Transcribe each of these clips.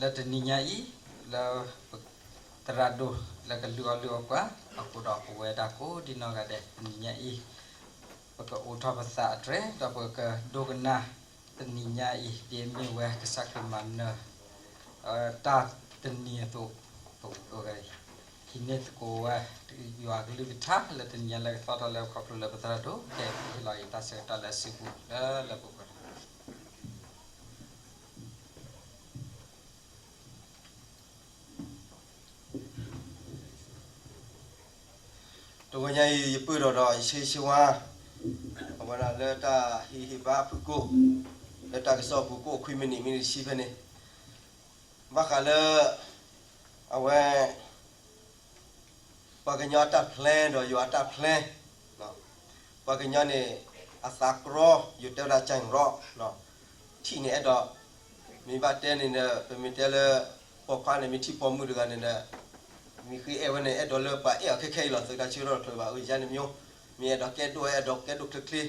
လၢတနံၤညါအံၤ လၢပသရၣ်ဒိၣ်လၢကလုၢ်အီၣ်လုၢ်အီပှၤအဃိဒီး ပဝဲဒၣ်ကိးဒံနီၢ်ဂၤဒဲးတနံၤညါအံၤ ပကအိးထီၣ်ပသးအတြဲၤ ဒီးပကဒိကနၣ်တနံၤညါအံၤ ဒ်အမ့ၢ်ဝဲကစၢ်ခရံာ်မၤနၢၤ တၢ်တနံၤအသိး ပဝဲ ဟံးန့ၢ်သကိးဝဲ ယွၤကလုၢ်ကထါလၢတနံၤညါလၢကသီၣ်ထီၣ်လၢခီဖျိလၢပသရၣ်ဒိၣ် ကဟ့ၣ်လီၤအံၤတၢ်ဆၢကတီၢ်လၢစုပူၤလၢလၢပှဲၤပှဲၤ တဂီၤညါအံၤ ယပၢၢ်ဒီးဒီးယဆၢဂ့ၤဆၢဝါ အဝဲဒၣ်လၢတၢ်ဟ့ၣ်ဟ့ၣ်ဘါဖုၣ်ကိာ် လၢတၢ်ကစီၣ်ပူၤကိးခွံမံးနံး မံးနံးတဆံဖဲန့ၣ် ဘၣ်ဃးလၢ အဝဲ ပှၤကညီအတၢ်ဖျဲဒီးယွၤအတၢ်ဖျဲ ပှၤကညီန့ၣ် အသးကြီ ယိၤတဲဝဲဒၣ်ကၠၢ်ရီ ထံၣ်န့ၣ်အဲၣ်ဒိး မ့ၢ်ဘၣ်တဲန့ၣ်ဒီး ပမ့ၢ်တဲလၢ ပိာ်ခွါန့ၣ် မ့ၢ်ထံၣ်ပိာ်မုၣ်တဂၤန့ၣ်ဒီး မ့ၢ်ဃ့အဲၣ်ဝဲန့ၣ် အဲၣ်ဒိးလၢပှၤအဲၣ်အီၤခဲခဲအံၤလီၤ သုးတၢ်ဆၢကတီၢ်တချုးဘၣ် အယါန့ၣ်မ့ၢ် မ့ၢ်အဲၣ်ဒိးကဲဒိၣ် အဲၣ်ဒိးကဲဒိၣ်ချ့ချ့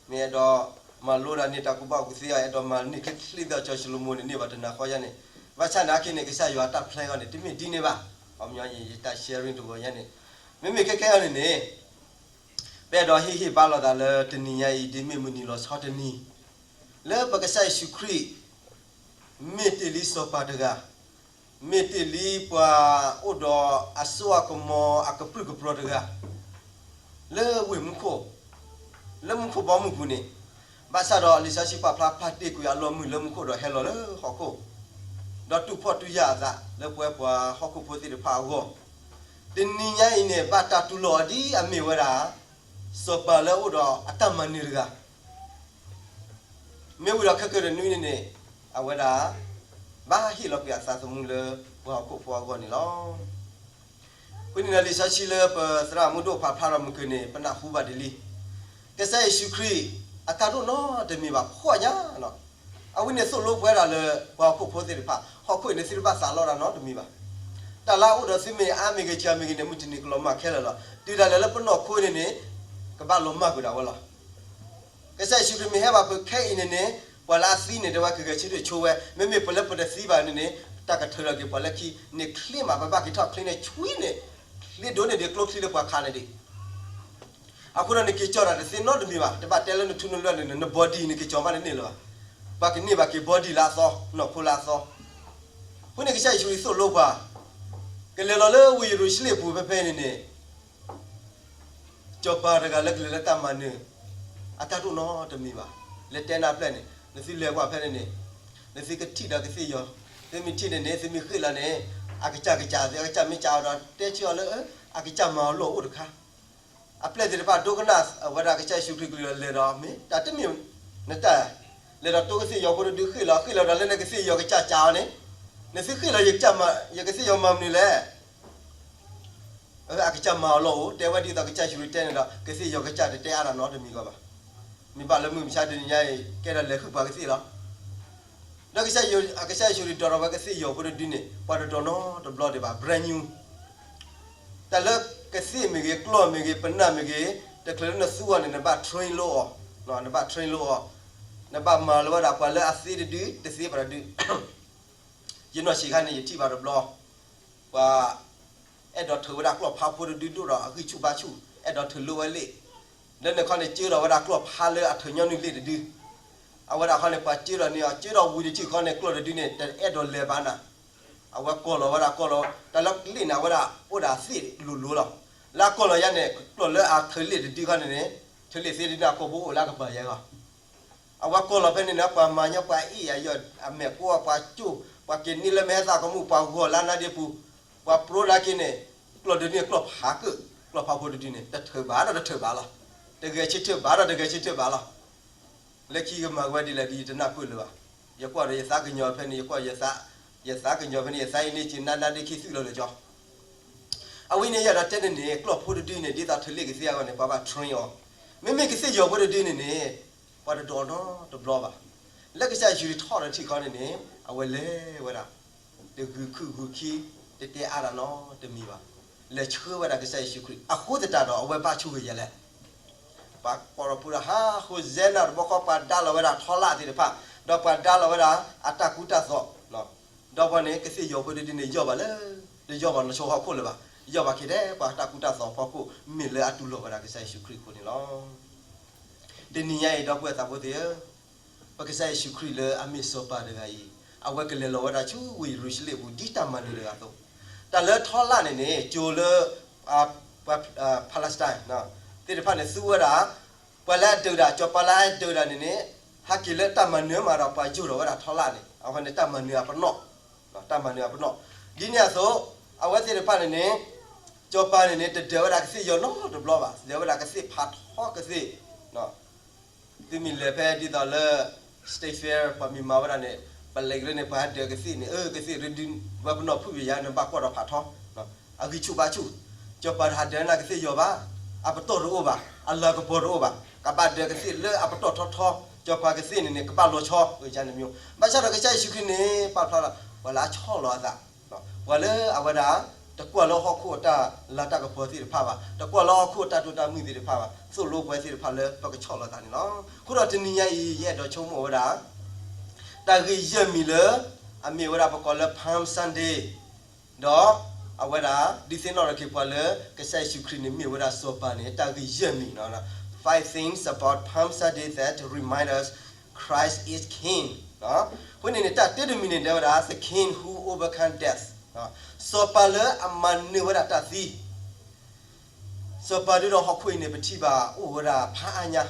မ့ၢ်အဲၣ်ဒိး မၤလိဒၣ်န့ၢ်တၢ်ကူၣ်ဘၣ်ကူၣ်သ့အီၤ အဲၣ်ဒိးမၤန့ၢ်ချ့ချ့သီး ကၠီၤၡလိၤမိၤန့ၣ် န့ၢ်ဘၣ်တနၤဃီယါန့ၣ် ဘၣ်ဆၣ်နာ်က့န့ၣ် ကစၢ်ယွၤအတၢ်ဖျဲအီၤန့ၣ် တမ့ၢ်ဒ်န့ၣ်ဘၣ်. အခီပညီယတၢ် sharing တဂီၤညါန့ၣ် မ့မ့ၢ်ခဲခဲအံၤန့ၣ်န့ၣ် ပအဲၣ်ဒိးဟ့ၣ်ဟ့ၣ်ဘါလိာ်သးလၢတနံၤညါအံၤ ဒ်မ့ၢ်မုၢ်နံၤလီၤဆီတနံၤ လၢပကစၢ်ယ့ၣ်ၡူးခရံာ် မ့ၢ်တ့ၢ်လံစီၤပၤတဂၤ မ့ၢ်တ့ၢ်လံပှၤအိၣ်ဒီးအစိအကမီၤအကပြုၢ်ကပြီၤတဂၤ လၢဝ့ၢ်မူခိၣ် လၢမူခိၣ်ဘီမုၢ်ပူၤန့ၣ် ဘၣ်ဆၣ်ဒီးလံာ်စီဆှံပာ်ဖျါဖးတ့ၢ်ကွံာ်အလီၢ်မုၢ်လၢမူခိၣ်ဒီးဟဲလီၤလၢဟီၣ်ခိၣ် ဒီးတူၢ်ဖှီၣ်တူၢ်ယာ်အသးလၢပဝဲပှၤဟီၣ်ခိၣ်ဖိသ့ၣ်တဖၣ်အဂီၢ် တနံၤညါအံၤန့ၣ် ဘၣ်တၢ်တူၢ်လိာ်အီၤဒ်အမ့ၢ်ဝဲဒၣ် စီၤပၤလၢအအိၣ်ဒီးအတၢ်မၤနၢၤတဂၤ မ့ၢ်ဝံၤဒီးခဲကနွံန့ၣ်န့ၣ် အဝဲဒၣ် ဘၣ်ဟ့ၣ်လီၤကွံာ်အသးသမူလၢပှၤဟီၣ်ခိၣ်ဖိအဂီၢ်န့ၣ်လီၤ. အဃိန့ၣ်ဒီးလံာ်စီဆှံလၢပသရၣ်မုၣ်ဒိၣ်ဖးဖျါထီၣ်မုၢ်ကၢၤန့ၣ် ပနၢ်ဟူဘၣ်ဒ်လံ. ကစၢ်ယ့ၣ်ၡူးခရံာ် အတၢ်ဒိၣ်နီတမံၤဘၣ် ဖှီၣ်ညါလီၤ. အဝဲန့ၣ်သိၣ်လိပှဲၤဒၣ်လၢပှၤဟီၣ်ခိၣ်ဖိသ့ၣ်တဖၣ် ဟီၣ်ခိၣ်အံၤန့ၣ်သုတဘၣ်သးလီတၢ်နီတမံၤဘၣ်. တၢ်လၢအအိၣ်ဒီးသုမ့ၢ်အါမ့ၢ်ဂ့ၤ စှၤမ့ၢ်ဂ့ၤန့ၣ် မုၢ်တနံၤကလီၤမၢ်ခဲလၢာ်လီၤ. တုၤဒၣ်လဲာ်လၢပနီၢ်ခိန့ၣ်န့ၣ် ကဘၣ်လီၤမၢ်ကွံာ်ဒၣ်ဝဲလီၤ. ကစၢ်ယ့ၣ်ၡူးခရံာ်မ့ၢ်ဟဲဘၣ်ပူၤခဲအံၤန့ၣ်န့ၣ် ပှၤလၢအသံန့ၣ် တဲဝဲကဂဲၤဆၢထၢၣ်ဆိဝဲ, မ့မ့ၢ်ပလဲၤပတသံဘၣ်န့ၣ်န့ၣ် တၢ်ကထုးထီၣ်က့ၤပှၤလၢခံန့ၣ် ချ့မး ပဘၣ်က့ၤထီၣ်ချ့န့ၣ် ဆွံန့ၣ် ချ့ဒိၣ်န့ၢ်ဒံးကျိချံလၢပှၤခးန့ၣ်ဒံး. အဃိဒီးနက့ၤကၠီၣ်တၢ်တသ့နီတမံၤဘၣ်, တဘၣ်တဲလၢနထူနလွဲၢ်န့ၣ် န body နက့ၤကၠီၣ်ဘၣ်တန့ၢ်လၢၤဘၣ်. ပှၤကန့ၢ်ဘၣ်က့ၤ body လၢအသီ, နီၢ်ခိလၢအသီ. အဃိန့ၣ်ကစၢ်ယ့ၣ်ၡူးခရံာ်သိၣ်လိပှၤ, ကလဲၤလီၤလၢဝ့ၢ်ယရူၤၡလ့ၣ်ပူၤဖဲဖဲန့ၣ်န့ၣ် စီၤပၤတဂၤလၢကလဲၤလၢတၢ်မၤနၢၤ အတၢ်ဒိၣ်နီတမံၤဘၣ်. လဲၤတဲနၢ်ပျဲၢ်န့ၣ် နသုလဲၤကွၢ်ဖဲန့ၣ်န့ၣ် နသုကထံၣ်ဒီးကသ့ၣ်ယီၤ, သုမ့ၢ်ထံၣ်န့ၣ်န့ၣ် သုမ့ၢ်ဃ့ၢ်လီၤန့ၣ် အကစၢ်ကစၢ် အကစၢ်မ့ၢ်ကၢ်အီၤဒီး တဲဆၢအီၤလၢ အကစၢ်မၤအီၤလိၣ်အိၣ်တခါ. အပျဲၢ်သ့ၣ်တဖၣ်ဒိကနၣ်ဝဲဒၣ်ကစၢ်ယ့ၣ်ၡူးခရံာ်ကလုၢ်ဒီးလဲၤဒီး မ့ၢ်တၢ်တမ့ၢ်နတၢ် လဲၤဒီးတိကသ့ၣ်ယီၤဖိတဒုဃ့ၢ်လီၤ, ဃ့ၢ်လီၤဒီးလၢနကသ့ၣ်ယီၤကစၢ်ကၢ်အီၤန့ၣ် နသုဃ့ၢ်လီၤ ယကသ့ၣ်ယီၤမၤမနုၤလဲၣ်. အကစၢ်မၤအီၤလီၢ်အိၣ် တဲဝဲဒ်သိးကစၢ်ယ့ၣ်ၡူးခရံာ်တဲန့ၣ်ဒီး ကသ့ၣ်ယီၤကစၢ်တတဲအါတၢ်နီတမံၤဂီၢ်ဘၣ်. မ့ၢ်ဘၣ်လၢမုၢ်မဆါတနံၤညါအံၤ ကဲဒီးလဲၤဃုပှၤကသ့ၣ်လီၤ. ဒီးကစၢ်ယ့ၣ်ၡူးခရံာ်ဒိးထီၣ်ဝဲကသ့ၣ်ယီၤဖိတဒုန့ၣ် ပှၤတဒိးနီတဘျီဒံးဘၣ် brand new တၢ်လၢကသ့ၣ်မ့ၢ်ဂ့ၤ ကျီၢ်မ့ၢ်ဂ့ၤ ပနၢ်မ့ၢ်ဂ့ၤ တချုးလၢနသူအီၤန့ၣ် နဘၣ် train လိအီၤ, နဘၣ် train လိအီၤ, နဘၣ်မၤလီၤဝဲဒၣ်ပှၤလၢအသ့တဒု တသ့ပှၤတဒု. ယနီၢ်ဆံးခါန့ၣ် ယထံၣ်ဘၣ်တဘျီ ပှၤ အဲၣ်ဒိးထုးဝဲဒၣ်ကျီၢ်ဖးဖိတဒုဒိၣ်ဒီးအဂံၢ်ဆူၣ်ဘါဆူၣ် အဲၣ်ဒိးထုးလိဝဲလ့ၣ်, လၢန့ၣ်ခီန့ၣ် ကၢထီၣ်ဝဲဒၣ်ကျီၢ်ဖးလၢအထုးညီနုၢ်လ့ၣ်တဒု အဝဲဒၣ်ခီန့ၣ် ပှၤကၢထီၣ်န့ၢ်အီၤ ကၢထီၣ်ဝံၤတထံၣ်ခီန့ၣ် ကျီၢ်တဒုန့ၣ် တအဲၣ်ဒိးလဲၤဘၣ်နၤ. အဝဲကီၢ်လီၤဝဲဒၣ်ကီၢ်လီၤ တၢ်လၢလ့ၣ်န့ၣ် အဝဲဒၣ်အိၣ်ဒၣ်သ့ၣ်လိၤလိၤလီၤ. လၢအကီၢ်လီၤယါန့ၣ် ကျီၢ်လၢအထုးလ့ၣ်တဒုခီန့ၣ်န့ၣ် ထုးလ့ၣ်သ့တဒုန့ၣ် အကိာ်ဘိအိၣ်လၢအကပၤယဲၢ်ဂီၢ် အဝဲကီၢ်လီၤဖဲန့ၣ်န့ၣ် ပှၤမၤညီပှၤအ့ၣ်အယီၢ် အမဲာ်ကိးပှၤကၠိၣ် ပှၤက့ၤန့ၢ်လၢမဲာ်ဟဲသးကမူၣ် ပှၤဂီၤလၢနါဒ့ပူၤ ပှၤပြိဒါက့ၤန့ၣ် ကျီၢ်ဒုန့ၣ်ကျီၢ်ဖးကၢၣ် ကျီၢ်ဖးဖိတဒုန့ၣ် တထုးဘၣ်ဒီးတထုးဘၣ်လီၤ. တဂဲၤဆၢထၢၣ်ဘၣ်ဒီးတဂဲၤဆၢထၢၣ်ဘၣ်လီၤ. လၢခံကမၤဝဲဒ်လဲၣ်ဒီးယတနၢ်ပၢၢ်လၢၤဘၣ်. ယကွၢ်ဒီးယသးကညီၤဖဲန့ၣ် ယကွၢ် ယသးကညီၤဖဲန့ၣ် ယသးအံၤန့ၣ်က့ၤနါနါဒ့ခံသွံၣ်လီၤလၢာ်ကၠီ အဝဲန့ၣ်ယအဲၣ်ဒိးတဲန့ၣ်န့ၣ် ကျီၢ်ဖိတဒုန့ၣ် ဒ်သိးထုးလ့ၣ်ကသ့အဂီၢ်န့ၣ် ပှၤဘၣ် train အီၤ, မ့မ့ၢ်ကသ့ၣ်ယီၤဖိတဒုန့ၣ်န့ၣ် ပှၤတဒိးနီတဘျီဘၣ်. လၢကစၢ်ယ့ၣ်ၡူးခရံာ်ထီၣ်ဒီးထံၣ်ခီန့ၣ်န့ၣ် အဝဲလဲၤဝဲဒၣ် တဂုာ်ခုၣ်ဂုာ်ခံ တတဲအါတၢ်နီတမံၤဘၣ်. လဲၤဆှၢဝဲဒၣ်ကစၢ်ယ့ၣ်ၡူးခရံာ် အဃိသတးဒီးအဝဲဘၣ်ဆိၣ်ဂ့ၤယဲလဲၣ်. ပှၤကိးထီၣ်ပူၤဒီး ဟါ ဟိၣ်စဲနၤတဘျီဃီ ပှၤဒါလီၤဝဲဒၣ်ထီလၣ်သ့ၣ်တဖၣ်, ဒီးပှၤဒါလီၤဝဲဒၣ်အတၢ်ကူတၢ်သိး, ဒီးပှၤန့ၣ် ကသ့ၣ်ယီၤဖိတဒုန့ၣ် ယီၢ်ဘၣ်လၢ တယီၢ်ဘၣ်လၢဆိဟီၣ်ခိၣ်လၢၤဘၣ်, ယီၢ်ဘၣ်က့ၤထဲပှၤတၢ်ကူတၢ်သိးဖီခိၣ် မ့ၢ်လၢအတူၢ်လိာ်ဝဲဒၣ်ကစၢ်ယ့ၣ်ၡူးခရံာ်အဃိန့ၣ်လီၤ. တနံၤညါအံၤ ဒီပုၢ်ဝဲၢ်သးဖိသ့ၣ်ဧၢ, ပကစၢ်ယ့ၣ်ၡူးခရံာ်လၢအမ့ၢ်စီၤပၤတဂၤအံၤ အဝဲကလဲၤလီၤဝဲဒၣ်ဆူဝ့ၢ်ယရူၤၡလ့ၣ်အပူၤ ဒ်တၢ်မၤနၢၤတဂၤအသိး, တၢ်လၢထီလၣ်န့ၣ်န့ၣ် ကၠိလၢ ပှၤ Palestine သ့ၣ်တဖၣ်န့ၣ် သူဝဲဒၣ် ပှၤလၢအဒုးတၢ် စီၤပၤလၢအဒုးတၢ်န့ၣ်န့ၣ် ဟဲက့ၤလၢတၢ်မၤနၢၤမးဒီး ပှၤယိၢ်ထီၣ်ဝဲဒၣ်ထီလၣ်န့ၣ် အဝဲန့ၣ်တၢ်မၤနၢၤအပနီၣ်, တၢ်မၤနၢၤအပနီၣ်. ဒ်န့ၣ်အသိး အဝဲသ့ၣ်တဖၣ်န့ၣ်န့ၣ် စီၤပၤန့ၣ်န့ၣ် တဒၢးဝဲဒၣ်ကသ့ၣ်ယီၤနီတဘျီဘၣ်, ဒၢးဝဲဒၣ်ကသ့ၣ်ဖးထီကသ့ၣ် သုမ့ၢ်လဲၤဖဲဒ်သိးလၢ State Fair ပှၤမ့ၢ်မၤဝဲဒၣ်န့ၣ် ပလဲၤကရၢန့ၣ် ပှၤဟဲဒၢးကသ့ၣ်န့ၣ် အၢ ကသ့ၣ်ရ့ဒု ဝဲပနီၣ်ဖုၣ်ဘၣ်ယၤ နဘၣ်ကွၢ်ဒီးဖးထီ, အဂံၢ်ဆူၣ်ဘါဆူၣ်, စီၤပၤတဟးဒၢးနၤကသ့ၣ်ယီၤဘၣ်, အပတီၢ်တအိၣ်ဘၣ်, အလၤကပီၤတအိၣ်ဘၣ်, ကဘၣ်ဒၢးကသ့ၣ်လၢအပတီၢ်ထီထီ, စီၤပၤကသ့ၣ်န့ၣ်န့ၣ် ကဘၣ်လီၤဆီ အန့ၣ်မ့ၢ်, ဘၣ်ဆၣ်ဒီးကစၢ်ယ့ၣ်ၡူးခရံာ်န့ၣ် ပာ်ဖျါလီၤ ပှၤလၢအဆီၣ်လီၤအသး ပှၤလၢအဝဲဒၣ် တကွၢ်လၢဟီၣ်ခိၣ်အတၢ်လၤတၢ်ကပီၤသ့ၣ်တဖၣ်ဘၣ်, တကွၢ်လၢဟီၣ်ခိၣ်အတၢ်တိၢ်တၢ်မုၢ်သ့ၣ်တဖၣ်ဘၣ်, သိၣ်လိပှၤသ့ၣ်တဖၣ်လၢပကဆီၣ်လီၤသးန့ၣ်လီၤ. အဃိဒီးတနံၤညါအံၤ ယအဲၣ်ဒိးဆိကမိၣ်ဝဲဒၣ် တၢ်ဂ့ၢ်ယဲၢ်မံၤလၢ အမ့ၢ်ဝဲဒၣ်ပကိးလၢ Palm Sunday ဒီးအဝဲဒၣ် ဒုးသ့ၣ်နီၣ်ထီၣ်က့ၤပှၤလၢ ကစၢ်ယ့ၣ်ၡူးခရံာ်န့ၣ်မ့ၢ်ဝဲဒၣ်စီၤပၤန့ၣ် တၢ်ဂ့ၢ်ယဲၢ်မံၤ Five things about Palm Sunday that remind us Christ is King. အဃိန့ၣ်န့ၣ် တၢ်တ့တမံၤန့ၣ် တဲဝဲဒၣ် the king who overcome death, စီၤပၤလၢအမၤနၢၤဝဲဒၣ်တၢ်သံ စီၤပၤဒုဒီးဟီၣ်ခိၣ်အံၤန့ၣ် ပထံၣ်ဘၣ်အိၣ်ဝဲဒၣ်ဖးအါညါ,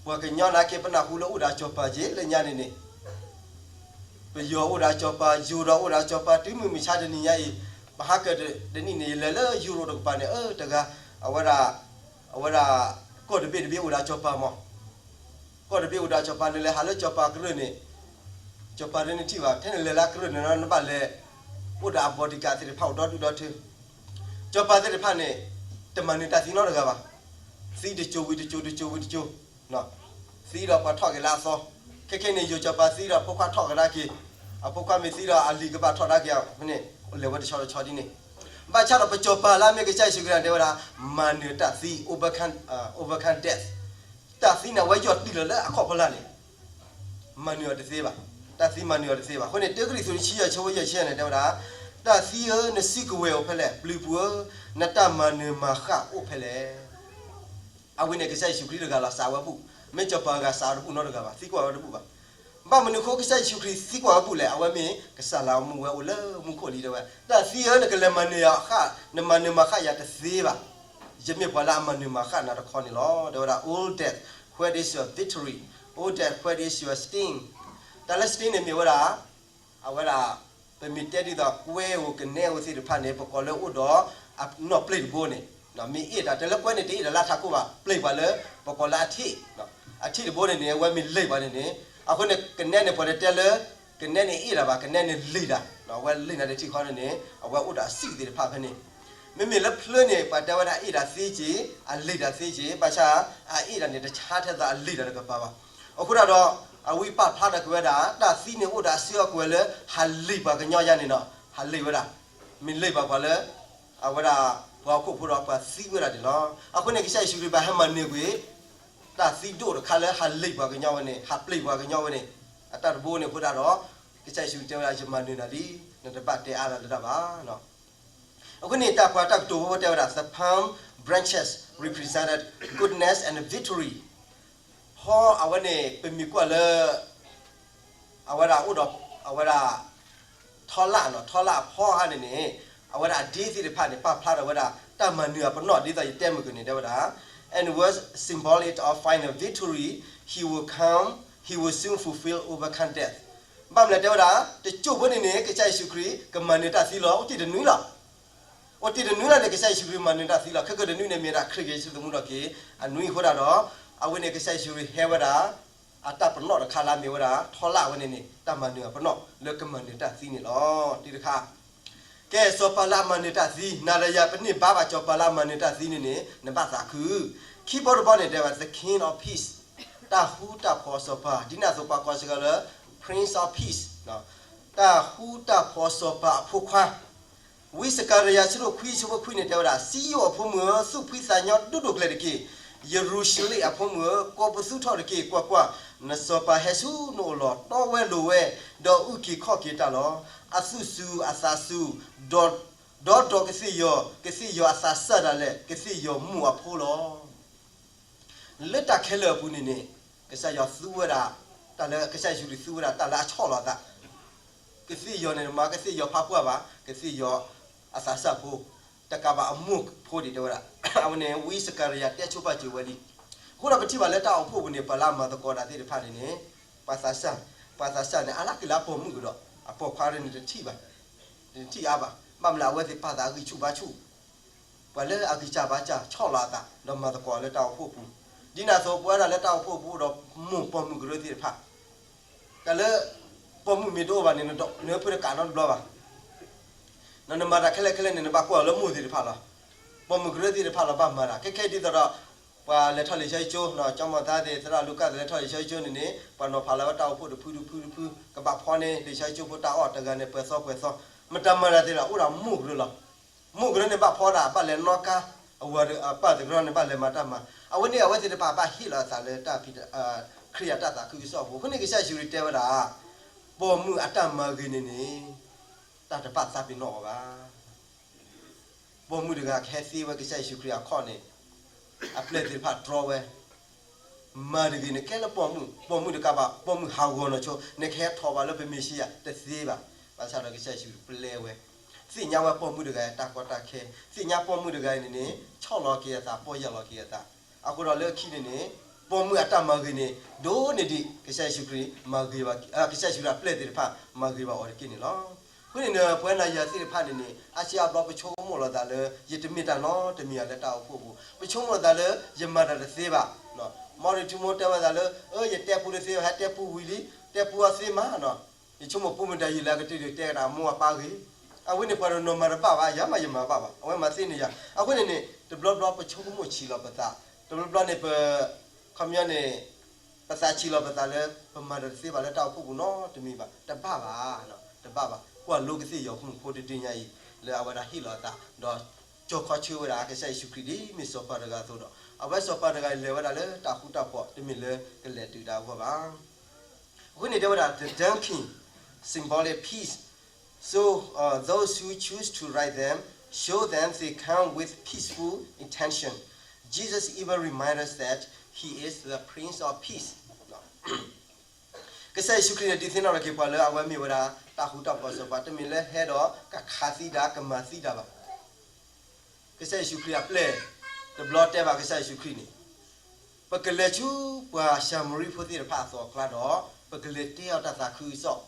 ပှၤကညီနာ်က့ ပနၢ်ဟူလၢအိၣ်ဒီးစီၤပၤက့ၤလၢညါန့ၣ်န့ၣ်, ပယီၤအိၣ်ဒီးစီၤပၤ, ယိၤဒီးအိၣ်ဒီးစီၤပၤ, တုၤမုၢ်မဆါတနံၤညါအံၤ, ပဟးကၢၣ်တနံၣ်န့ၣ် ယလဲၤလၢ Europe တကပၤန့ၣ် အၢ တဂၤ, အဝဲဒၣ်, အဝဲဒၣ် ကီၢ်တဘ့ၣ်တဘ့ၣ်အိၣ်ဒီးစီၤပၤမး, ကီၢ်တဘ့ၣ်အိၣ်ဒီးစီၤပၤ နလဲၤဟးလၢစီၤပၤကရၢၢ်န့ၣ်, စီၤပၤဒုန့ၣ်ထံၣ်ဘၣ်, ထဲနလဲၤလၢအကရၢၢ်န့ၣ် နဘၣ်လဲၤ, အိၣ်ဒီးအ bodyguard သ့ၣ်တဖၣ်အိၣ်ဒီဒူၣ်ဒီထၢ စီၤပၤသ့ၣ်တဖၣ်န့ၣ် တမၤနၢၤတၢ်သံနီတဂၤဘၣ်, သံတစိၤဝံၤတစိၤ တစိၤဝံၤတစိၤ, သံဒီးပှၤထီၣ်က့ၤလၢအသီ, ခဲခဲန့ၣ် ယိၤစီၤပၤသံဒီးအဖိခွါထီၣ်ကဒါက့ၤ, အဖိခွါမ့ၢ်သံဒီးအလံၤကဘၣ်ထီၣ်ဒါက့ၤအဃိန့ၣ်, လဲၤဝဲတဆီတဆီဒ်န့ၣ်, ဘၣ်ဆၣ်ဒီးပစီၤပၤလၢအမ့ၢ်ကစၢ်ယ့ၣ်ၡူးခရံာ်န့ၣ် တဲဝဲဒၣ်, မၤနၢၤတၢ်သံ, overcome, overcome death, တၢ်သံန့ၣ် အဝဲယီၢ်တံၢ်လီၤလၢအခီၣ်ဖီလာ်န့ၣ် မၤနၢၤအီၤတသ့ဘၣ်, တၢ်သံမၤနၢၤအီၤတသ့ဘၣ်. အဃိန့ၣ် တၢကရံၣ်သူး တဆံယဲၢ် ဆၢဖိယဲၢ်ဆံန့ၣ် တဲဝဲဒၣ်, တၢ်သံဧၢ, နစုကဝဲၤအိၣ်ဖဲလဲၣ်, ပျုၤပူၤဧၢ, နတၢ်မၤနၢၤမၤဃၣ်အိၣ်ဖဲလဲၣ်. အဝဲန့ၣ် ကစၢ်ယ့ၣ်ၡူးခရံာ်တဂၤလီၤ စးဝဲဘူၣ်, မ့ၢ်စီၤပၤအဂၤစးဝဲတဘူၣ်နီတဂၤဘၣ်, သံကွၢ်ဝဲတဘူၣ်ဘၣ်. ဘၣ်မနုၤအဃိ ကစၢ်ယ့ၣ်ၡူးခရံာ်သံကွၢ်ဝဲဘူၣ်လဲၣ်, အဝဲမ့ၢ်ကစၢ်လၢအမူဝဲအိၣ်လၢမူခိၣ်လံ တဲဝဲ, တၢ်သံဧၢ, နကလဲၤမၤနၢၤယၤဃၣ်, နမၤနၢၤမၤဃၣ်ယၤတသ့ဘၣ်. ယမ့ၢ်ပှၤလၢအမၤနၢၤမၤဃၣ်နၤတခီန့ၣ်လီၤ. တဲဝဲဒၣ်, O death, where is your victory? O death, where is your sting? တၢ်လၢ sting န့ၣ်မ့ၢ်ဝဲဒၣ်, အဝဲဒၣ်, ပမ့ၢ်တဲဒ်သိး ကွဲဧိၤကနဲဧိၤသ့ၣ်တဖၣ်န့ၣ် ပကိးလၢအိၣ်ဒီး နီၣ်ပျ့ၢ်တဘိန့ၣ်, မ့ၢ်အ့ၣ်တၢ် တၢ်လၢကွဲန့ၣ် တအ့ၣ်တၢ်လၢအထးခိၣ်ဘၣ်, ပျ့ၢ်ပှၤလၢ ပကိးလၢအထံၣ်, အထံၣ်တဘိန့ၣ်န့ၣ် အဝဲမ့ၢ်လံာ်ပှၤန့ၣ်န့ၣ်, အဃိန့ၣ် ကနဲန့ၣ် ပှၤတတဲလၢ ကနဲန့ၣ်အ့ၣ်တၢ်ဘၣ်, ကနဲန့ၣ်လံာ်တၢ်, အဝဲလံာ်နၤတထံၣ်ဃီန့ၣ်န့ၣ် အဝဲအိၣ်ဒီးအစံၣ်သ့ၣ်တဖၣ်ဖဲန့ၣ်, မ့မ့ၢ်လၢဖျၢၣ်န့ၣ် ပှၤတဲဝဲဒၣ်အ့ၣ်တၢ်သ့က့ၤ, အလံာ်တၢ်သ့က့ၤ, ဘၣ်ဆၣ် အအ့ၣ်တၢ်န့ၣ် တဆါထဲသိးအလံာ်တၢ်တကပၤဘၣ်. အဃိဒၣ်ဒီး အဝံပာ်ဖျါထီၣ်က့ၤဝဲဒၣ် တၢ်သံန့ၣ်အိၣ်ဒီးအစုအကဝဲၤလၢ ဟးလံာ်ပှၤကညီယါန့ၣ်ဒီး ဟးလံာ်ဝဲဒၣ်, မ့ၢ်လံာ်ပှၤပှၤလၢ အဝဲဒၣ် ပှၤဟီၣ်ခိၣ်ဖိဒီးပှၤသံဝဲဒၣ်န့ၣ်လီၤ. အဃိန့ၣ် ကစၢ်ယ့ၣ်ၡူးခရံာ်ဘၣ်ဟဲမၤနၢၤကွံာ် တၢ်သံဒိၣ်တခါလၢဟးလံာ်ပှၤကညီဝဲန့ၣ်, ဟးပျ့ၢ်ပှၤကညီဝဲန့ၣ်, အတၢ်တဘိန့ၣ်အဃိဒၣ်ဒီး ကစၢ်ယ့ၣ်ၡူးခရံာ်တဲဝဲဒၣ် ယမၤနၢၤနၤလံ, နတဘၣ်တဲအါလၢၤလၢၤတၢ်ဘၣ်. အဃိန့ၣ် တၢ်ပှၤတၢ်ကတိၤဖိတဲဝဲဒၣ် the palm branches represented goodness and victory. ဖီအဝဲန့ၣ် ပမ့ၢ်ကွၢ်လၢ အဝဲဒၣ်အိၣ်ဒီး အဝဲဒၣ် ထီလၣ်နီၤ, ထီလၣ်အဖီအါန့ၣ်န့ၣ် အဝဲဒၣ်အဒ့သ့ၣ်တဖၣ်န့ၣ် ပာ်ဖျါထီၣ်ဝဲဒၣ် တၢ်မၤနၢၤအပနီၣ် ဒ်သိးယတဲမုၢ်ကန့ၣ် တဲဝဲဒၣ် and was symbolic of final victory, he will come, he will soon fulfill, overcome death. ဘၣ်မနုၤလဲၣ်တဲဝဲဒၣ် တစိၢ်ဖိန့ၣ်န့ၣ် ကစၢ်ယ့ၣ်ၡူးခရံာ် ကမၤနၢၤတၢ်သံလီၤ အိၣ်တ့ၢ်တနွံလီၤ. အိၣ်တ့ၢ်တနွံလီၤန့ၣ် ကစၢ်ယ့ၣ်ၡူးခရံာ်မၤနၢၤတၢ်သံလီၤ. ခဲကနွံန့ၣ်မ့ၢ်ဝဲဒၣ် ခရံာ်က့ၤဆူသမူထီၣ်က့ၤ အနွံအဃိဒၣ်ဒီး အဝဲန့ၣ် ကစၢ်ယ့ၣ်ၡူးခရံာ်ဟဲဝဲဒၣ် အတၢ်ပနီၣ်တခါလၢအမ့ၢ်ဝဲဒၣ် ထီလၣ်အဝဲန့ၣ်န့ၣ် တၢ်မၤနၢၤအပနီၣ် လၢကမၤနၢၤတၢ်သံန့ၣ်လီၤ. တံၢ်တခါ ကဲ စီၤပၤလၢအမၤနၢၤတၢ်သံ နၤဒီးယၤ ပန့ၢ်ဘါဘၣ်စီၤပၤလၢအမၤနၢၤတၢ်သံန့ၣ်န့ၣ် နဘၣ်သးခု. ခံဘီတဘီန့ၣ် တဲဝဲ the King of Peace, တၢ်ဃူတၢ်ဖိးစီၤပၤ ဒ်န့ၣ်အသိးပှၤကိးစ့ၢ်ကီးလၢ Prince of Peace, တၢ်ဃူတၢ်ဖိးစီၤပၤအဖိခွါ. ဝံစကၤရယၤ ဆၢဒိၣ်ခွံ ဆၢဖိခွံန့ၣ် တဲဝဲဒၣ် စံယိၣ်အဖိမုၣ်ဧၢ, သူၣ်ဖှံသးညီဒိၣ်ဒိၣ်ကျဲၤတက့ၢ်. ယရူၤၡလ့ၣ်အဖိမုၣ်ဧၢ, ကိးပသူထီၣ်တက့ၢ်. ကွၢ်ကွၢ်, နစီၤပၤဟဲဆူနအိၣ်လီၤ. တီဝဲလိၤဝဲ, ဒီးအုၣ်က့ၤခီၣ်က့ၤတၢ်လီၤ. အသူၣ်စူၤအသးစူၤ, ဒီး, ဒီးဒီးကသ့ၣ်ယီၤ, ကသ့ၣ်ယီၤအသးစၢ်ဒၣ်လဲာ်, ကသ့ၣ်ယီၤမိၢ်အဖိလီၤ. လၢတၢ်ခဲလၢာ်အပူၤန့ၣ်န့ၣ်, ကစၢ်ယွၤသူဝဲဒၣ်, တၢ်လၢကစၢ်ယ့ၣ်ၡူးခရံာ်သူဝဲဒၣ်တၢ်လၢအဆီၣ်လီၤအသး, ကသ့ၣ်ယီၤန့ၣ်မ့ၢ်ကသ့ၣ်ယီၤဖးပှၢ်ဘၣ်, ကသ့ၣ်ယီၤအသးစၢ်ဖိ, တကးဘၣ်အမိၢ်ဖိဒံးတဲဝဲဒၣ်, အဝဲန့ၣ် ဝံစကၤရယၤတဲဆိပာ်စၢၤဝဲလံ. အဃိဒီးပထံၣ်ဘၣ်လၢတၢ်အိၣ်ဖှိၣ်ပူၤန့ၣ် ပှၤလၢအမၤသကိးတၢ်သ့ၣ်တဖၣ်န့ၣ်န့ၣ်, ပှၤသးစၢ်, ပှၤသးစၢ်န့ၣ် အါလၢက့ၤလၢအပိာ်မုၣ်ကဒီး, အပိာ်ခွါန့ၣ်တထံၣ်ဘၣ်, တထံၣ်အါဘၣ်. ဘၣ်မနုၤလဲၣ် အဝဲသ့ၣ်ပာ်သးအဂံၢ်ဆူၣ်ဘါဆူၣ်, ပှၤလၢအဂံၢ်စၢ်ဘါစၢ်ဆီၣ်လီၤအသး ဒီးမၤသကိးလၢတၢ်အိၣ်ဖှိၣ်ပူၤ, ဒ်န့ၣ်အသိးပဝဲဒၣ်လၢတၢ်အိၣ်ဖှိၣ်ပူၤဒီးမိၢ်ပိာ်မုၣ်ကရၢသ့ၣ်တဖၣ်, တၢ်လၢပိာ်မုၣ်မ့ၢ်တအိၣ်ဘၣ်န့ၣ် နဖုတကးနီတဘျီဘၣ်. နမၤတၢ်ခဲလၢာ်ခဲလၢာ်န့ၣ် နဘၣ်ကွၢ်အီၤလၢမိၢ်သ့ၣ်တဖၣ်လီၤ. ပိာ်မုၣ်ကရၢသ့ၣ်တဖၣ်လီၤဘၣ်မၤတၢ် ခဲခဲဒ်သိးဒီး, ပှၤလဲၤထီၣ်လံာ်စီဆှံကၠိ, ကၠီမီၤသါသ့ၣ် သရၣ်လူၤကၣ်သ့ၣ်လဲၤထီၣ်လံာ်စီဆှံကၠိန့ၣ်န့ၣ် ပှၤနီၤဖးလီၤဝဲတၢ်အိၣ်ဖှိၣ်တဖုတဖုတဖု ကဘၣ်ဖီန့ၢ်လံာ်စီဆှံကၠိဖိတၢ်အီၣ်တဂၤန့ၣ် ပှဲၤသီပှဲၤသီ, မတၤမၤတၢ်သ့ၣ်တဖၣ် အိၣ်ဒၣ်မိၢ်ကရၢလီၤ. မိၢ်ကရၢန့ၣ်ဘၣ်ဖီဒၣ် ဘၣ်လဲၤနီၣ်ကါ, အဝၤအပၢ်တကရၢန့ၣ် ဘၣ်လဲၤမၤတၢ်မၤ, အဝဲန့ၣ်အဝဲသ့ၣ်တဖၣ်ဘၣ်ဟ့ၣ်လီၤအသးလၢတၢ်ဖံး, ခရံာ်အတၢ်သးခုကစီၣ်အပူၤ. အဃိန့ၣ်ကစၢ်ယ့ၣ်ၡူးခရံာ်တဲဝဲဒၣ်, ပိာ်မုၣ်အတၢ်မၤဂ့ၤန့ၣ်န့ၣ်, တၢ်တဘၣ်သးပ့ၤနီၣ်အီၤဘၣ်. ပိာ်မုၣ်တဂၤကဟဲသ့ဝဲကစၢ်ယ့ၣ်ၡူးခရံာ်အခီၣ်န့ၣ်, အပျဲၢ်သ့ၣ်တဖၣ်တြီဝဲ, မၤတဂ့ၤန့ၣ် ကဲလၢပိာ်မုၣ်, ပိာ်မုၣ်တကးဘၣ် ပိာ်မုၣ်ဟးဂီၤနီၢ်ဆိ, နကဟဲထီၣ်ဘၣ်လၢပမ့ၣ်ၡံအၤတသ့ဘၣ်. ဘၣ်ဆၣ်ဒီးကစၢ်ယ့ၣ်ၡူးပျဲဝဲ, သ့ၣ်ညါဝဲပိာ်မုၣ်တဂၤအတၢ်ကီတၢ်ခဲ, သ့ၣ်ညါပိာ်မုၣ်တဂၤအံၤန့ၣ်န့ၣ် ဆီၣ်လီၤက့ၤအသး ပီၢ်ယၢ်လီၤက့ၤအသး. အဃိဒီးလၢခံန့ၣ်န့ၣ်, ပိာ်မုၣ်အတၢ်မၤဂ့ၤန့ၣ် ဒိၣ်န့ၢ်ဒံး ကစၢ်ယ့ၣ်ၡူးခရံာ်မၤဂ့ၤဘၣ်, ကစၢ်ယ့ၣ်ၡူးခရံာ်အပျဲၢ်သ့ၣ်တဖၣ် မၤဂ့ၤဘၣ်အီၤတက့ၢ်န့ၣ်လီၤ. အဃိန့ၣ်ဒီး ပဝဲနၤယၤသ့ၣ်တဖၣ်န့ၣ်န့ၣ် အါစုအါဘျီပဆိကမိၣ်လီၤသးလၢ ယတမ့ၢ်တၢ်နီတမံၤဧါလၢတၢ်အိၣ်ဖှိၣ်ပူၤ, ပဆိကမိၣ်လီၤသးလၢ ယမၤတၢ်တသ့ဘၣ်. မီၣ်ရံၣ်ထူမိၢ်တဲဝဲသးလၢ အၢ ယတဲပူတသ့ဘၣ် ဟဲတဲပူဝံၤလံ, တဲပူအီၤသ့မးနီၤ, ယဆိကမိၣ်ပူမ့ၢ်တၢ်ယံာ်လၢအကတၢၢ်ဒုးတဲကဒီးအမိၢ်အပၢ်ဂ့ၤ, အဝဲန့ၣ်ပှၤတနီၤမၤတဘၣ်ဘၣ်, ယၤမးယမၤဘၣ်ဘၣ်, အဝဲမၤသ့န့ၣ်ယၤ. အဃိန့ၣ်န့ၣ် တဘျီဘျီပဆိကမိၣ်ဆံးလီၤပသး, တဘျီဘျီန့ၣ်ပ, ခီပညီန့ၣ် ပသးဆံးလီၤပသးလၢ ပမၤတၢ်တသ့ဘၣ်လၢတၢ်အိၣ်ဖှိၣ်ပူၤနီတမံၤဘၣ်, တဘၣ်ဘၣ်, တဘၣ်ဘၣ်. ကွၢ်လိကသ့ၣ်ယီၤမုၣ်ဖိတဒုညါအံၤ လၢအဝဲဒၣ်ဟ့ၣ်လီၤအသး ဒီးကၠီခီဆၢဝဲဒၣ်ကစၢ်ယ့ၣ်ၡူးခရံာ်ဒ်မ့ၢ်စီၤပၤတဂၤအသိးဒီး အဝဲစီၤပၤတဂၤအံၤလဲၤဝဲဒၣ်လၢတၢ်ဃူတၢ်ဖိး တမ့ၢ်လၢကလဲၤဒုးတၢ်အဂီၢ်ဘၣ်. အဃိန့ၣ်တဲဝဲဒၣ် the dunking symbolic peace, so, uh, those who choose to write them, show them they come with peaceful intention. Jesus even reminds us that he is the Prince of Peace. ကစၢ်ယ့ၣ်ၡူးခရံာ်န့ၣ် ဒုးသ့ၣ်နီၣ်ထီၣ်က့ၤပှၤလၢအဝဲမ့ၢ်ဝဲဒၣ် တၢ်ဃူတၢ်ဖိးစီၤပၤ တမ့ၢ်လၢဟဲဒီးကခးသံတၢ် ကမၤသံတၢ်ဘၣ်. ကစၢ်ယ့ၣ်ၡူးခရံာ်အပျဲၢ် တဘျီတဲဘၣ်ကစၢ်ယ့ၣ်ၡူးခရံာ်န့ၣ်, ပကလဲၤဆူပှၤၡၤမရံဖိသ့ၣ်တဖၣ်အသိးအကျါဒီး ပကလဲၤတဲအီၤတၢ်သးခုကစီၣ်.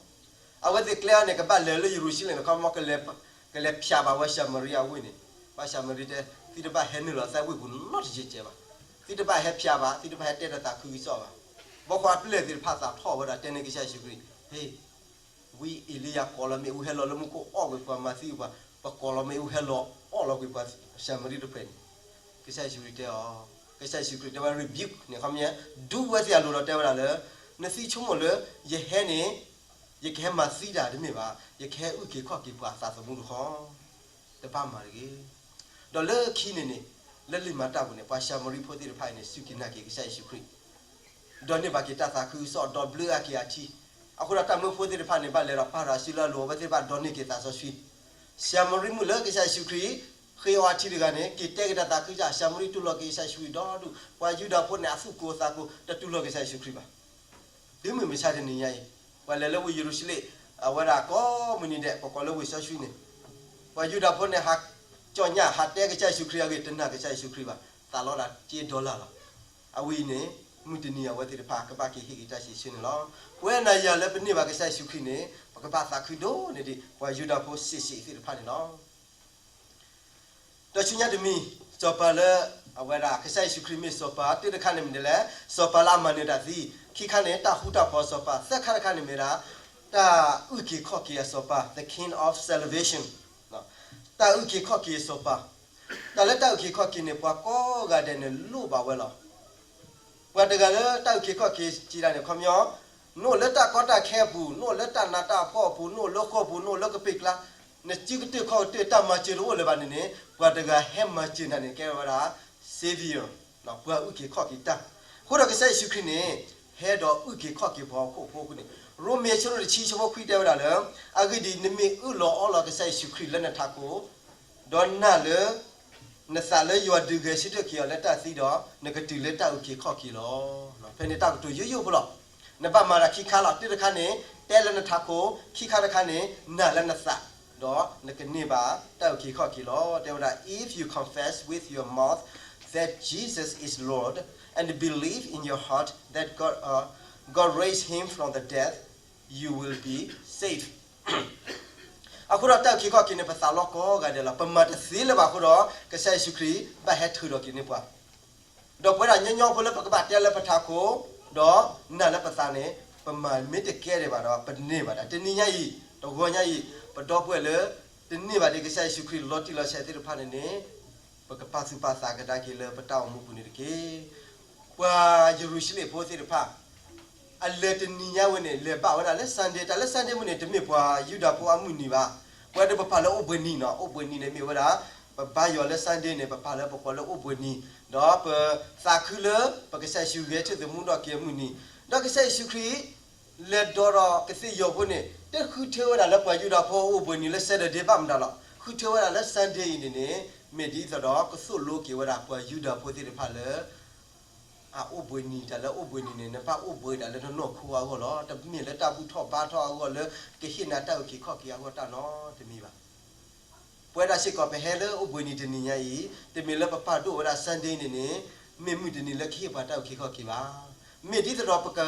အဝဲသ့ၣ်ကျဲအီၤန့ၣ် ကဘၣ်လဲၤလၢယရူၤၡလ့ၣ်န့ၣ် ခီမီ ကလဲၤဖၠးဘၣ်ဝဲၡၤမရံအဝ့ၢ်န့ၣ်, ပှၤၡၤမရံတဲ သုတဘၣ်ဟဲနုာ်လီၤသးဝ့ၢ်ပူၤနီတစဲးစဲးဘၣ်, သုတဘၣ်ဟဲဖၠးဘၣ်, သုတဘၣ်ဟဲတဲတၢ်သးခုကစီၣ်ဘၣ်. ဘီဃီအပျဲၢ်သ့ၣ်တဖၣ်သးထီၣ်ဝဲဒၣ်တဲန့ၢ်ကစၢ်ယ့ၣ်ၡူးခရံာ်, ဟ့ၣ် ဝံအ့လံယၤကိးလီၤမ့ၣ်အူဟဲလီၤလၢမူခိၣ်အီၣ်ကွံာ်ပှၤမၤသံပှၤ, ပကိးလီၤမ့ၣ်အူဟဲလီၤအီၣ်လီၤကွံာ်ပှၤၡၤမရံတဖျၢၣ်န့ၣ်, ကစၢ်ယ့ၣ်ၡူးခရံာ်တဲအီၤ, ကစၢ်ယ့ၣ်ၡူးခရံာ်တဲဝဲ rebuke န့ၣ် ခီမီ ဒူဝဲသ့ၣ်အလိၤဒီးတဲဝဲဒၣ်လၢ နသုဆိကမိၣ်လၢ ယဟဲန့ၣ် ယကဟဲမၤသံတၢ်တမ့ၢ်ဘၣ်, ယကဟဲအုၣ်က့ၤခီၣ်က့ၤပှၤအသးသမူတခီ တဘၣ်မၤတဂ့ၤ. ဒီးလၢခံန့ၣ်န့ၣ် လၢလံာ်မၤတၢ်ပူၤန့ၣ် ပှၤၡၤမရံဖိသ့ၣ်တဖၣ်အံၤန့ၣ် စူၢ်က့ၤနာ်က့ၤကစၢ်ယ့ၣ်ၡူးခရံာ် ဒီးန့ၢ်ဘၣ်က့ၤတၢ်သးခုကစီၣ် ဒီးဘျၢအက့ၤအထံ. အဃိဒီးတၢ်မၢဖိသ့ၣ်တဖၣ်န့ၣ် ဘၣ်လဲၤဒီးပာ်ဒီးအစုလၢအလိၤ အဝဲသ့ၣ်တဖၣ်ဒီးန့ၢ်က့ၤသးစီဆှံ. ၡၤမရံမုၣ်လၢကစၢ်ယ့ၣ်ၡူးခရံာ် ဃ့အီအထံတဂၤန့ၣ် က့ၤတဲက့ၤတၢ်သးခုကစီၣ် ၡၤမရံတူၢ်လိာ်က့ၤကစၢ်ယ့ၣ်ၡူးခရံာ်ဒီဒူၣ်, ပှၤယူဒၤဖိန့ၣ် အသူၣ်ကိၢ်အသးကိၢ် တတူၢ်လိာ်က့ၤကစၢ်ယ့ၣ်ၡူးခရံာ်ဘၣ်. တုၤမုၢ်မဆါတနံၤညါအံၤ ပှၤလဲၤလၢဝ့ၢ်ယရူၤၡလ့ၣ် အဝဲဒၣ်ကိးမုၢ်နံၤဒဲး ပကိးလၢဝ့ၢ်စီဆှံန့ၣ်, ပှၤယူဒၤဖိန့ၣ် ဟးကၠီၣ်ညၣ် ဟးတဲကစၢ်ယ့ၣ်ၡူးခရံာ်အဂ့ၢ် တနာ်ကစၢ်ယ့ၣ်ၡူးခရံာ်ဘၣ်, သးလီဒၣ်က့ဒီလၣ်လီၤ. အဝဲအံၤန့ၣ် မုၢ်တနံၤအဝဲသ့ၣ်တဖၣ် ကဘၣ်က့ၤဟ့ၣ်က့ၤတၢ်စံးဆၢန့ၣ်လီၤ. ပဝဲနၤယၤလၢပန့ၢ်ဘၣ်ကစၢ်ယ့ၣ်ၡူးခရံာ်န့ၣ် ပကဘၣ်သးခုဒိၣ်န့ၢ်ဒံး ပှၤယူဒၤဖိစ့ၢ်စ့ၢ်သ့ၣ်တဖၣ်န့ၣ်လီၤ. ဒီးဆူညါတမံၤ စီၤပၤလၢ အဝဲဒၣ် ကစၢ်ယ့ၣ်ၡူးခရံာ်မ့ၢ်စီၤပၤ တၢတခါန့ၣ်မ့ၢ်ဒ်လဲၣ်, စီၤပၤလၢအမၤနၢၤတၢ်သံ, ခံခါန့ၣ် တၢ်ဃူတၢ်ဖိးစီၤပၤ, သၢခါတခါန့ၣ်မ့ၢ်ဒၣ် တၢ်အုၣ်က့ၤခီၣ်က့ၤအစီၤပၤ the King of Salvation, တၢ်အုၣ်က့ၤခီၣ်က့ၤအစီၤပၤ, တၢ်လၢတၢ်အုၣ်က့ၤခီၣ်က့ၤန့ၣ် ပှၤကိးဂၤဒဲးန့ၣ်လိၣ်ဘၣ်ဝဲလီၤ. ပှၤတဂၤလၢတၢ်အုၣ်က့ၤခီၣ်က့ၤစံးဒၣ်န့ၣ် ခီပညီ, နအိၣ်လၢတၢ်ကီတၢ်ခဲအပူၤ, နအိၣ်လၢတၢ်နးတၢ်ဖှီၣ်အပူၤ, နအိၣ်လၢဃိာ်ပူၤ, နအိၣ်လၢကပ့ၤကျါ, နစုကတၢၢ်ခီၣ်ကတၢၢ်တၢ်မၤစၢၤတအိၣ်လၢၤဘၣ်န့ၣ်န့ၣ် ပှၤတဂၤဟဲမၤစၢၤနၤန့ၣ် ကဲဝဲဒၣ် Savior ပှၤအုၣ်က့ၤခီၣ်က့ၤတၢ်. အဃိဒီးကစၢ်ယ့ၣ်ၡူးခရံာ်န့ၣ် ဟဲဒီးအုၣ်က့ၤခီၣ်က့ၤပှၤဟီၣ်ခိၣ်ဖိအဃိန့ၣ်, ရိမ့ၤအဆၢဒိၣ်တဆံ ဆၢဖိခွံတဲဝဲဒၣ်လၢ, အဂ့ၢ်ဒ်အံၤ, နမ့ၢ်အၢၣ်လီၤအီလီၤကစၢ်ယ့ၣ်ၡူးခရံာ်လၢနထးခိၣ်, ဒီးနာ်လၢ နသးလၢယွၤဒုးဂဲၤဆၢထၢၣ်က့ၤအီၤလၢတၢ်သံဒီး, နကတုၤလၢတၢ်အုၣ်က့ၤခီၣ်က့ၤလီၤ. ဖဲန့ၣ်တၢ်ကတိၤယိယိဖိလီၤ. နဘၣ်မၤတၢ်ခံခါလီၤ. တၢတခါန့ၣ် တဲလၢနထးခိၣ်, ခံခါတခါန့ၣ် နာ်လၢနသး, ဒီးနကန့ၢ်ဘၣ်တၢ်အုၣ်က့ၤခီၣ်က့ၤလီၤ. တဲဝဲဒၣ်, if you confess with your mouth that Jesus is Lord and believe in your heart that God, uh, God raised him from the dead, you will be saved. အဃိဒီးတၢ်အုၣ်က့ၤခီၣ်က့ၤန့ၣ် ပသးလီၤကိးဂၤဒဲးလီၤ. ပမၤတသ့လၢၤဘၣ်အဃိဒီး ကစၢ်ယ့ၣ်ၡူးခရံာ်ဘၣ်ဟဲထုးထီၣ်က့ၤန့ၢ်ပှၤ, ဒီးပဝဲဒၣ်ညီညီဖိလၢပကဘၣ်တဲလၢပထးခိၣ်, ဒီးနာ်လၢပသးန့ၣ်, ပမၤမ့ၢ်တကဲဒံးဘၣ်ဒီး ပန့ၢ်ဘၣ်ဒၣ်. တနံၤညါအံၤ, တဂီၤညါအံၤ, ပဒီပုၢ်ဝဲၢ်လၢတန့ၢ်ဘၣ်ဒံးကစၢ်ယ့ၣ်ၡူးခရံာ်လီၤတံၢ်လီၤဆဲးသ့ၣ်တဖၣ်န့ၣ်န့ၣ်, ပကပာ်သူၣ်ပာ်သးကဒါက့ၤလၢပတၢ်အိၣ်မူပူၤန့ၣ်တက့ၢ်. ပှၤယရူၤၡလ့ၣ်ဖိသ့ၣ်တဖၣ် အလဲၤတနံၤညါဝဲန့ၣ် လဲၤဘၣ်ဝဲဒၣ်လၢ Sunday, တၢ်လၢ Sunday မုၢ်န့ၣ် တမ့ၢ်ပှၤယူဒၤဖိအမုၢ်နံၤဘၣ်. ပဝဲဒၣ်ပပာ်လၢအိၣ်ဘှံးနံၤနီၤ, အိၣ်ဘှံးနံၤန့ၣ်မ့ၢ်ဝဲဒၣ်, ပဘါယွၤလၢ Sunday န့ၣ် ပပာ်လၢပကိးလၢအိၣ်ဘှံးနံၤ, ဒီးပသးခုလၢ ပကစၢ်ယ့ၣ်ၡူးဂဲၤဆၢထၢၣ်သမူထီၣ်က့ၤအမုၢ်နံၤ, ဒီးကစၢ်ယ့ၣ်ၡူးခရံာ် လဲၤဒိးဒီးကသ့ၣ်ယီၤဖိန့ၣ် တဃုထၢဝဲဒၣ်လၢပှၤယူဒၤဖိအိၣ်ဘှံးနံၤလၢ Saturday ဘၣ်မတၤလီၤ. ဃုထၢဝဲဒၣ်လၢ Sunday အံၤန့ၣ်န့ၣ်, မ့ၢ်ဒ်သိးဒီး ကသိၣ်လိက့ၤဝဲဒၣ်ပှၤယူဒၤဖိသ့ၣ်တဖၣ်လၢ အအိၣ်ဘှံးနံၤ, တၢ်လၢအိၣ်ဘှံးနံၤန့ၣ် နဘၣ်အိၣ်ဘှံးဒၣ်လၢနနီၢ်ခိအဂီၢ်လီၤ. တမ့ၢ်လၢတၢ်ဘူၣ်ထီၣ်ဘါထီၣ်အဂီၢ်လၢ ကဟ့ၣ်နၤတၢ်အုၣ်က့ၤခီၣ်က့ၤအဂီၢ်တၢ်နီတမံၤဘၣ်. ပဝဲဒၣ်စ့ၢ်ကီးပဟဲလၢအိၣ်ဘှံးနံၤတနံၤညါအံၤ, တမ့ၢ်လၢပပာ်ဒိၣ်ဝဲဒၣ် Sunday န့ၣ်န့ၣ်, မ့ၢ်မုၢ်တနံၤလၢကဟ့ၣ်ပှၤတၢ်အုၣ်က့ၤခီၣ်က့ၤဘၣ်. မ့ၢ်ဒ်သိးဒီးပက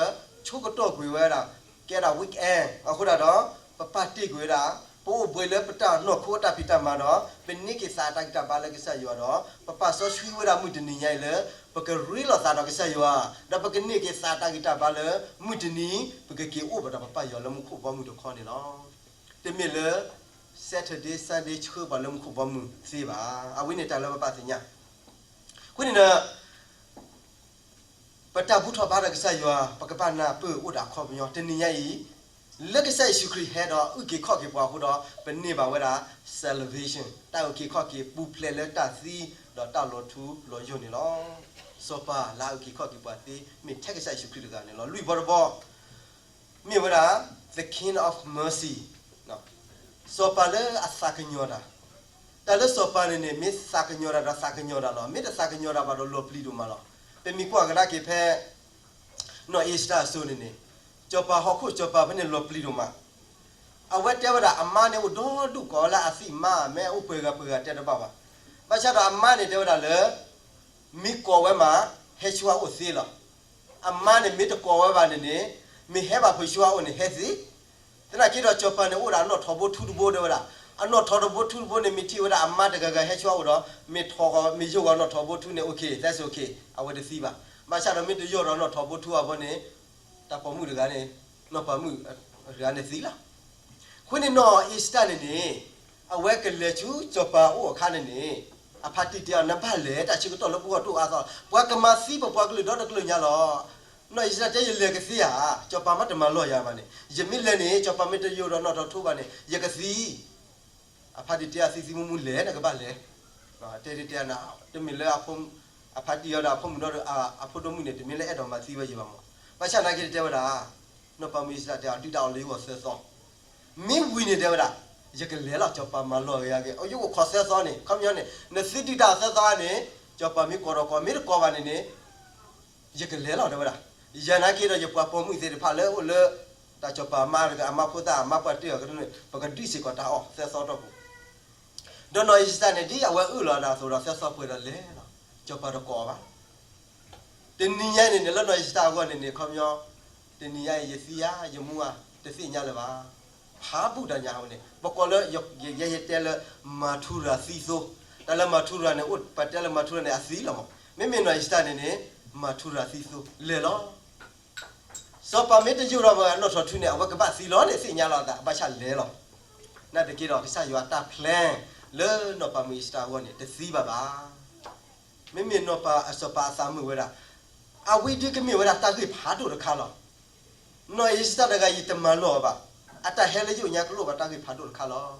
ဆိကတီၢ်ကွံာ်ဝဲဒၣ်, ကဲဒၣ် weekend အဃိဒၣ်ဒီး, ပပာ်တ့ၢ်ကွံာ်ဝဲဒၣ်, ပအိၣ်ဘှံးလၢပတၢ်နီၢ်ခိအတၢ်ဖံးတၢ်မၤဒီး ပန့ၢ်က့ၤသးတၢ်ဂံၢ်တၢ်ဘါလၢကစၢ်ယွၤဒီး ပပာ်စီဆှံဝဲဒၣ်မုၢ်တနံၤညါအံၤလၢ ပကရ့လိာ်သးဒီးကစၢ်ယွၤ, ဒီးပကန့ၢ်က့ၤသးတၢ်ဂံၢ်တၢ်ဘါလၢ မုၢ်တနံၤ ပကက့ၤအိၣ်ဘၣ်ဒီးပပၢ်ယွၤလၢမူခိၣ်ဘီမုၢ်တခီန့ၣ်လီၤ. တမ့ၢ်လၢ Saturday, Sunday ဆှၢပှၤလၢမူခိၣ်ဘီမုၢ်သ့ဘၣ်. အဝဲန့ၣ်တၢ်လၢပဘၣ်သ့ၣ်ညါ. အဃိန့ၣ်ဒီး ပတၢ်ဘူၣ်ထီၣ်ဘါထီၣ်ကစၢ်ယွၤ ပကဘၣ်နၢ်ပၢၢ်အိၣ်ဒီးအခီပညီ. တနံၤညါအံၤ, လၢကစၢ်ယ့ၣ်ၡူးခရံာ်ဟဲဒီးအုၣ်က့ၤခီၣ်က့ၤပှၤအဃိဒီး ပန့ၢ်ဘၣ်ဝဲဒၣ် salvation, တၢ်အုၣ်က့ၤခီၣ်က့ၤပူၤဖျဲးလၢတၢ်သံဒီးတၢ်လီၤထူလီၤယိာ်န့ၣ်လီၤ. စီၤပၤလၢအအုၣ်က့ၤခီၣ်က့ၤပှၤသ့ မ့ၢ်ထဲကစၢ်ယ့ၣ်ၡူးခရံာ်တဂၤန့ၣ်လီၤ. လွံၢ်ဘီတဘီ မ့ၢ်ဝဲဒၣ် the King of Mercy, စီၤပၤလၢအသးကညီၤတၢ်. တၢ်လၢစီၤပၤန့ၣ်န့ၣ် မ့ၢ်သးကညီၤတၢ်ဒီးသးကညီၤတၢ်လီၤ. မ့ၢ်တသးကညီၤတၢ်ဘၣ်ဒီးလီၤပျံၤဒိၣ်မးလီၤ. ပမ့ၢ်ကွၢ်ကဒါက့ၤဖဲ နီၢ်အ့ၤစတၢ်အစိၤန့ၣ်န့ၣ်, စီၤပၤဟီၣ်ခိၣ်စီၤပၤဖဲန့ၣ်လီၤပျံၤဒိၣ်မး. အဝဲတဲဝဲဒၣ် အမါန့ၣ်အိၣ်ဒီဒူၣ်ကိးလၢအသံၣ်မါ မ့ၢ်အိၣ်ပှဲၤဂၤပှဲၤဂၤတဲတဘၣ်ဘၣ်. ဘၣ်ဆၣ်ဒီးအမါန့ၣ်တဲဝဲဒၣ်လၢ မ့ၢ်ကိးဝဲမး ဟဲဆူအအိၣ်သ့လီၤ. အမါန့ၣ်မ့ၢ်တကိးဝဲဘၣ်န့ၣ်န့ၣ်, မ့ၢ်ဟဲဘၣ်ဖုးဆူအအိၣ်န့ၣ်ဟဲသ့. သနာ်က့ဒီးစီၤပၤန့ၣ်အိၣ်ဒီးအနီၣ်ထိးဘိထူတဘိတဲဝဲဒၣ်. အနီၣ်ထိးတဘိထူတဘိန့ၣ် မ့ၢ်ထံၣ်ဝဲဒၣ်အမါတဂၤဂၤဟဲဆူအအိၣ်ဒီး မ့ၢ်ထီၣ်ဂီၤ မ့ၢ်ယိၢ်ဂီၤနီၣ်ထိးဘိထူန့ၣ် okay, that's okay, အဝဲတသံဘၣ်. ဘၣ်ဆၣ်ဒီးမ့ၢ်တယိၢ်ဒီးနီၣ်ထိးဘိထူအဘိန့ၣ် တၢ်ပိာ်မုၣ်တဂၤန့ၣ်, နီၢ်ပိာ်မုၣ်တဂၤန့ၣ်သံလီၤ. အဃိန့ၣ်နီၢ်အ့ၤစတၢ်န့ၣ်န့ၣ်, အဝဲကလဲၤဆူစီၤပၤအအိၣ်အခါန့ၣ်န့ၣ်, အဖါတံၢ်တဲအီၤ နဘၣ်လဲၤ တၢ်ဆၢကတီၢ်လၢပဂီၢ်တအိၣ်အါသီ, ပှၤကမၤသံပပှၤကလုာ်ဒီတကလုာ်ညါလီၤ. နီၢ်အ့ၤစတၢ်တဲ ယလဲၤကသ့ဧါ, စီၤပၤမ့ၢ်တမၤလီၢ်ယၤဘၣ်န့ၣ်, ယမ့ၢ်လဲၤန့ၣ် စီၤပၤမ့ၢ်တယိၢ်ဒီးနီၣ်ထိးဘိထူဘၣ်န့ၣ် ယကသံ. အဖါတံၢ်တဲအီၤ သံသံမူမူလဲၤ နကဘၣ်လဲၤ. တဲတဲတဲ, တမ့ၢ်လၢ အဖါတံၢ်အီၤဒီးအဖိမုၣ်ဒီးအဖိဒိၣ်မုၣ်န့ၣ် တမ့ၢ်လၢအဲၣ်ဒိးမၤသံဝဲယံၤဘၣ်မး. ဘၣ်ဆၣ်သနာ်က့တဲဝဲဒၣ်, နီၢ်ပိာ်မုၣ်အ့ၤစတၢ်တဲအီၤ ဒုၣ်တၢ်အီၤလၢယဂီၢ်သၢသီ, မ့ၢ်ဝံၤန့ၣ်တဲဝဲဒၣ်, ယကလဲၤလီၤ စီၤပၤမၤလီၢ်ယၤက့ၤ ယအိၣ်ခိးသၢသီန့ၣ် ခီပညီန့ၣ် နသံဒုၣ်တၢ်အီၤသၢသီန့ၣ်, စီၤပၤမ့ၢ်ကိးဒီးကိး မ့ၢ်တကိးဘၣ်န့ၣ်န့ၣ် ယကလဲၤလီၤတဲဝဲဒၣ်. ယနာ်က့ဒီးယပှၤပိာ်မုၣ်သ့ၣ်တဖၣ်လၢအိၣ်လၢ တၢ်စီၤပၤအမါတဂၤ အမါဖိသၣ် အမါပှၢ်တ့ၢ်အီၤကန့ၣ် ပကဒုးစ့ၢ်ကီးတၢ်အီၣ်သၢသီတီၢ်ပူၤ. ဒီးနီၢ်အ့ၤစတၢ်န့ၣ် ဒ်အဝဲအၢၣ်လီၤဒၣ်အသိးဒီး သၢသီပှဲၤဒီးလဲၤလီၤ, စီၤပၤတကိးအီၤဘၣ်. တနံၤညါအံၤန့ၣ်န့ၣ် လၢနီၢ်အ့ၤစတၢ်အဂီၢ်န့ၣ်န့ၣ် ခီပညီ, တနံၤညါအံၤယသံဧါ ယမူဧါ တသ့ၣ်ညါလၢၤဘၣ်. ဖးဘူၣ်တၢ်ညါဝဲန့ၣ် ပကိးလၢ ယဲယတဲလၢ မၤထူရၤသံသိ, တၢ်လၢမၤထူရၤန့ၣ် အိၣ်ပတဲလၢမၤထူရၤန့ၣ် အသံလီၤမး. မ့မ့ၢ်နီၢ်အ့ၤစတၢ်န့ၣ်န့ၣ် မၤထူရၤသံသိ လဲၤလီၤ. စီၤပၤမ့ၢ်တယိၣ်ဒီးနီၣ်ထိးထူန့ၣ် အဝဲကဘၣ်သံလီၤန့ၣ် သ့ၣ်ညါလီၤအသး ဘၣ်ဆၣ်လဲၤလီၤ. နာ်သက့ဒီး ကစၢ်ယွၤအတၢ် plan လၢနီၢ်ပိာ်မုၣ်အ့ၤစတၢ်အဂီၢ်န့ၣ် တသံဘၣ်ဘၣ်. မ့မ့ၢ်နီၢ်ပၤအစီၤပၤအသးမုာ်ဝဲဒၣ်, အဝဲဒၣ်ကမ့ၢ်ဝဲဒၣ်တၢ်ဂ့ၢ်ဖးဒိၣ်တခါလီၤ. နီၢ်အ့ၤစတၢ်တဂၤအံၤတမၤလီၢ်အီၤဘၣ်. အတၢ်ဟဲလၢယိာ်ညါကလိၣ်ဘၣ်တၢ်ဂ့ၢ်ဖးဒိၣ်တခါလီၤ.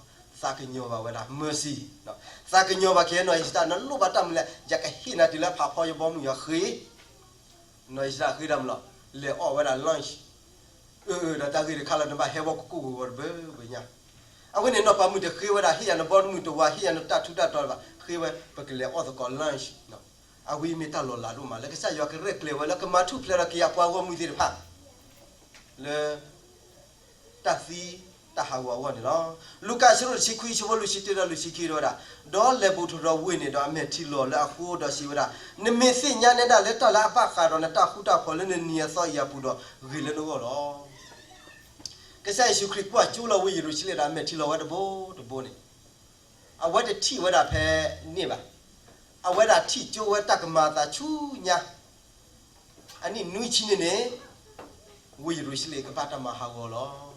သးကညီၤဘၣ်ဝဲဒၣ် mercy, သးကညီၤဘၣ်က့ၤနီၢ်အ့စတၢ် နလိၣ်ဘၣ်တၢ်မနုၤလဲၣ် ယကဟ့ၣ်နၤတုၤလၢဖးဖီယဘီမုၢ်ယီၤဃ့, နီၢ်အ့စတၢ်ဃ့တၢ်မနုၤလဲၣ်, လဲၤအီၣ်ဝဲဒၣ် lunch, အၢ ဒီးတၢ်ဂ့ၢ်တခါလၢနဘၣ်ဟဲဝဲကကိၣ်ကဝီၤတဘၢဘၢညါ, အဝဲန့ၣ်နီၢ်ပၤမုၣ်တဃ့ဝဲဒၣ် ဟ့ၣ်ယၤနဘီမုၢ်တဝၤ ဟ့ၣ်ယၤနတၢ်ထူးတၢ်တီၤဘၣ် ဃ့ဝဲ ပကလဲၤအီၣ်သကိး lunch, အဝဲမ့ၢ်တၢ်လီၤလးဒိၣ်မး လၢကစၢ်ယွၤကရဲၣ်ကျဲၤဝဲလၢကမၤထူၣ်ဖျဲးဒီးက့ၤအပှၤဂီၢ်မုၢ်သ့ၣ်တဖၣ် လၢ တၢ်သံတၢ်ဟးဂီၤအဂီၢ်န့ၣ်လီၤ. လူၤကၣ်အဆၢဒိၣ်တဆံခွံ အဆၢဖိလွံၢ်ဆံတၢဒီးလွံၢ်ဆံခံတဲဝဲဒၣ်, ဒီးလဲၤဘူးထီၣ်ဒီးဝ့ၢ်န့ၣ်ဒီးအမဲာ်ထံလီၤလၢအဃိဒီးစံးဝဲဒၣ်, နမ့ၢ်သ့ၣ်ညါနဲဒၣ်လၢတၢ်လၢအဘၣ်ဃးဒီးနတၢ်ဃူတၢ်ဖိးလၢနနံၤအသီအံၤအပူၤဒီး ဂ့ၤလၢနဂီၢ်လီၤ. ကစၢ်ယ့ၣ်ၡူးခရံာ်ကွၢ်ကၠိလီၤဝ့ၢ်ယရူၤၡလ့ၣ်ဒီးအမဲာ်ထံလီၤဝဲတဘိတဘိန့ၣ် အဝဲတထံၣ်ဝဲဒၣ်ဖဲန့ၣ်ဘၣ်. အဝဲဒၣ်ထံၣ်ကၠိဝဲတၢ်ကမၤအသးဆူညါ အနံၣ်နွံဆံန့ၣ်န့ၣ် ဝ့ၢ်ယရူၤၡလ့ၣ်ကဘၣ်တၢ်မၤဟးဂီၤလီၤ.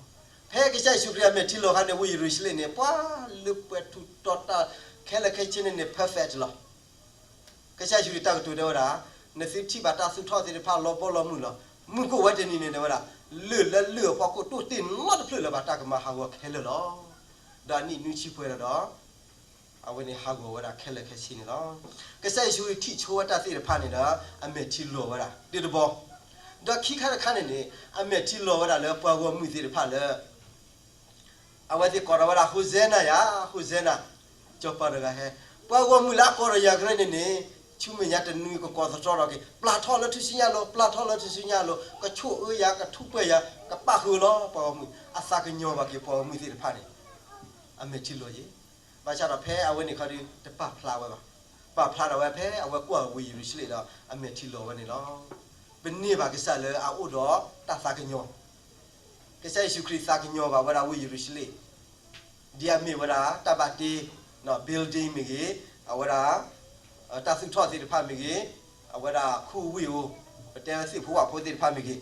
ဖဲကစၢ်ယ့ၣ်ၡူးခရံာ်အမဲာ်ထံလီၤခါန့ၣ် ဝ့ၢ်ယရူၤၡလ့ၣ်န့ၣ် ပှၤလၢပှဲၤထူးတီၤတၢ်ခဲလၢာ်ခဲဆ့န့ၣ်န့ၣ် perfect လီၤ. ကစၢ်ယ့ၣ်ၡူးခရံာ်တၢ်ကတိၤတဲဝဲဒၣ်, နသုထံၣ်ဘၣ်တၢ်သူၣ်ထီၣ်သ့ၣ်တဖၣ်လီၤဘီလီၤမုၢ်လီၤ. မုၢ်ကိၣ်ဝဲတနံၤန့ၣ်တဲဝဲဒၣ်, လၢၢ်လၢလၢၢ်အဖီခိၣ်တိၢ်တ့ၢ်နီတဖျၢၣ်လၢၤဘၣ်တၢ်ကမၤဟးဂီၤခဲလၢာ်လီၤ. ဒီးအနံၣ်နွံဆံပှဲၤဒီးဒီး အဝဲန့ၣ်ဟးဂီၤဝဲဒၣ်ခဲလၢာ်ခဲဆ့န့ၣ်လီၤ. ကစၢ်ယ့ၣ်ၡူးခရံာ်ထံၣ်ဆိဝဲတၢ်သ့ၣ်တဖၣ်န့ၣ်ဒီး အမဲာ်ထံလီၤဝဲဒၣ် ဒုတဘီ, ဒီးခံခါတခါန့ၣ်န့ၣ် အမဲာ်ထံလီၤဝဲဒၣ်လၢပှၤဂီၢ်မုၢ်သ့ၣ်တဖၣ်လၢ အဝဲသ့ၣ်ကိးထီၣ်ဝဲဒၣ် ဟိၣ်စဲနၤယၤ, ဟိၣ်စဲနၤ, စီၤပၤတဂၤဟဲ, ပှၤဂီၢ်မုၢ်လၢအကိးထီၣ်ယၤကရၢန့ၣ်န့ၣ် ဆူမဲာ်ညါတနွံကကိးသတြီထီၣ်က့ၤ ပျၢ်ထီၣ်လၢထူၣ်စုညါအလိၤ, ပျၢ်ထီၣ်လၢထူၣ်စုညါအလိၤ, ကဆိၣ်အၢယၤ, ကထူးပှဲၤယၤ, ကပာ်ဃုာ်လီၤပှၤဂီၢ်မုၢ်, အသးကညီၤဘၣ်က့ၤပှၤဂီၢ်မုၢ်သ့ၣ်တဖၣ်န့ၣ် အမဲာ်ထံလီၤယံၤ, ဘၣ်ဆၣ်ဒီးဖဲအဝဲန့ၣ်ခီဒီး တပာ်ဖျါဝဲဘၣ်. ပာ်ဖျါထီၣ်ဝဲဖဲအဝဲကွၢ်ဝ့ၢ်ယရူၤၡလ့ၣ်ဒီး အမဲာ်ထံလီၤဝဲန့ၣ်လီၤ. ပန့ၢ်ဘၣ်ကစၢ်လၢအအိၣ်ဒီးတၢ်သးကညီၤ, ကစၢ်ယ့ၣ်ၡူးခရံာ်သးကညီၤဘၣ်ဝဲဒၣ်ဝ့ၢ်ယရူၤၡလ့ၣ် ဒ်အမ့ၢ်ဝဲဒၣ်တၢ်ဘၣ်တ့, building မ့ၢ်ဂ့ၤ, အဝဲဒၣ် တၢ်သူၣ်ထီၣ်သ့ၣ်တဖၣ်မ့ၢ်ဂ့ၤ, အဝဲဒၣ်ခူဝ့ၢ်ဧိၤ, ပတဲဝဲသ့ၣ်ဖိဝၣ်ဖိသ့ၣ်တဖၣ်မ့ၢ်ဂ့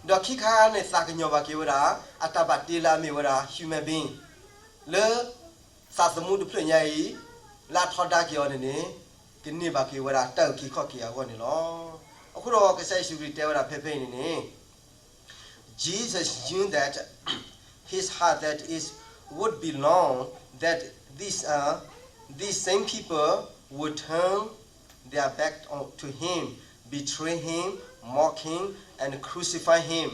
ၤ, ဒီးခံခါန့ၣ်သးကညီၤဘၣ်က့ၤဝဲဒၣ် အတၢ်ဘၣ်တ့လၢအမ့ၢ်ဝဲဒၣ် human being လၢ သးသမူတဖျၢၣ်ညါအံၤ လၢအထီဒါက့ၤအီၤန့ၣ်န့ၣ် ကန့ၢ်ဘၣ်က့ၤဝဲဒၣ်တၢ်အုၣ်က့ၤခီၣ်က့ၤအဂီၢ်န့ၣ်လီၤ. အဃိဒီးကစၢ်ယ့ၣ်ၡူးခရံာ်တဲဝဲဒၣ်ဖဲဖဲအံၤန့ၣ်န့ၣ် Jesus knew that his heart that it would be long that these uh, these same people would turn their back on, to him, betray him, mock him, and crucify him.